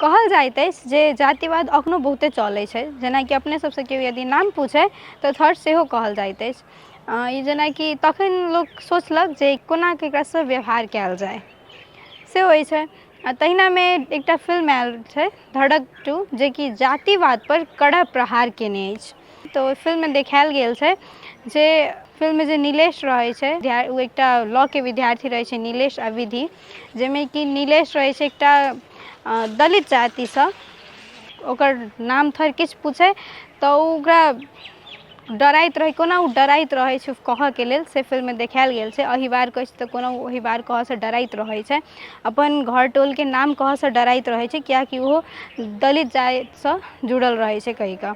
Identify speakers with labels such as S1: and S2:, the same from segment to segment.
S1: कहल जाइत अछि जे जातिवाद एखनो बहुते चलै छै, जेनाकि अपने सभसँ केओ यदि नाम पूछै तऽ थर्ड सेहो कहल जाइत अछि। ई जेनाकि तखन लोक सोचलक जे कोनाके एकरासँ व्यवहार कयल जाय, से होइ छै। आ तहिनामे एकटा फिल्म आयल छै धड़क 2, जेकि जातिवादपर कड़ा प्रहार कयने अछि। तऽ ओहि फिल्ममे देखायल गेल छै जे फिल्ममे जे नीलेश रहै छै, ओ एकटा लॉके विद्यार्थी रहै छै नीलेश आ विधि, जाहिमे कि नीलेश रहै छै एकटा दलित जातिसँ। ओकर नाम थर किछु पूछै तऽ ओ ओकरा डराइत रहै, कोना ओ डराइत रहै छै कहऽके लेल, से फिल्ममे देखायल गेल छै। अहिबार कहै छै तऽ कोना ओ अहिबार कहऽसँ डराइत रहै छै, अपन घर टोलके नाम कहऽसँ डराइत रहै छै, किएकि ओहो दलित जातिसँ जुड़ल रहै छै कहि कऽ।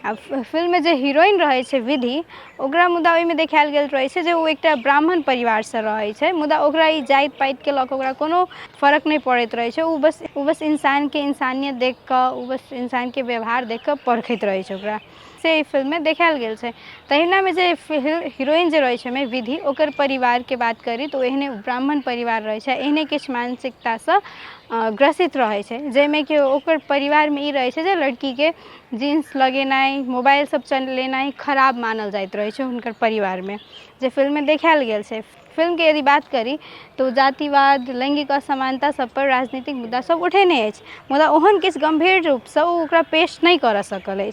S1: आ फिल्ममे जे हीरोइन रहै छै विधि, ओकरा मुदा ओहिमे देखायल गेल रहै छै जे ओ एकटा ब्राह्मण परिवारसँ रहै छै, मुदा ओकरा ई जाति पातिके लऽ कऽ ओकरा कोनो फरक नहि पड़ैत रहै छै। ओ बस इंसानके इंसानियत देख कऽ, ओ बस इंसानके व्यवहार देख कऽ परखैत रहै छै ओकरा, से एहि फिल्ममे देखायल गेल छै। तहिनामे जे हीरोइन जे रहै छै ओहिमे विधि, ओकर परिवारके बात करी तऽ ओ एहने ब्राह्मण परिवार रहै छै, एहने किछु मानसिकतासँ ग्रसित रहै छै, जाहिमे कि ओकर परिवारमे ई रहै छै जे लड़कीके जीन्स लगेनाइ, मोबाइल सब चलेनाइ खराब मानल जाइत रहै छै हुनकर परिवारमे, जे फिल्ममे देखायल गेल छै। फिल्मके यदि बात करी तऽ ओ जातिवाद, लैङ्गिक असमानता सब पर राजनीतिक मुद्दा सब उठेने अछि, मुदा ओहन किछु गम्भीर रूपसँ ओ ओकरा पेश नहि करऽ सकल अछि।